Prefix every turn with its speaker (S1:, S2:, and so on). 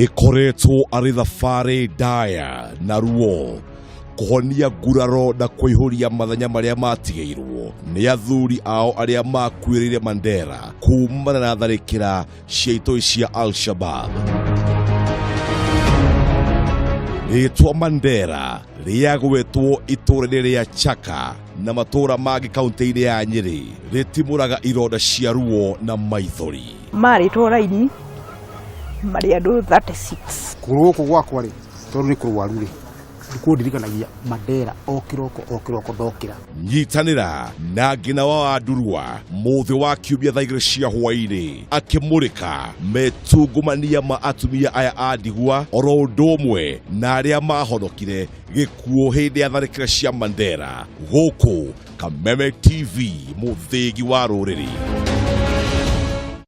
S1: Ĩkoretwo arĩ thabarĩ ndaya na ruo kũhonia nguraro na kũihũria mathanya marĩa matigĩirwo nĩ athuri ao arĩa makuĩrĩire Mandera kumana na tharĩkĩra cia itoi cia Al-Shabab. Rĩtwa Mandera rĩagwetwo itũũra-inĩ rĩa Chaka na matũũra mangĩ kaunti-inĩ ya Nyĩrĩ rĩtimũraga ironda cia ruo na maithori.
S2: Marĩtwo raini marĩ andũ 36.
S3: Kũgũrũ gũkũ gwakwa rĩ, tondũ nĩ kũrwaru rĩ, nĩkũndirikanagia Mandera o kĩroko o kĩroko ndokĩra.
S1: Nyitanĩra na Ngina wa Wandurwa mũthĩ wa kiumia thaa 2 cia hwaĩ-inĩ akĩmũrĩka metungumania ma atumia aya a ndigwa oro ũndũ ũmwe na arĩa mahonokire gĩkuũ hĩndĩ ya tharĩkĩra cia Mandera gũkũ Kameme TV mũthĩgi wa rũrĩrĩ.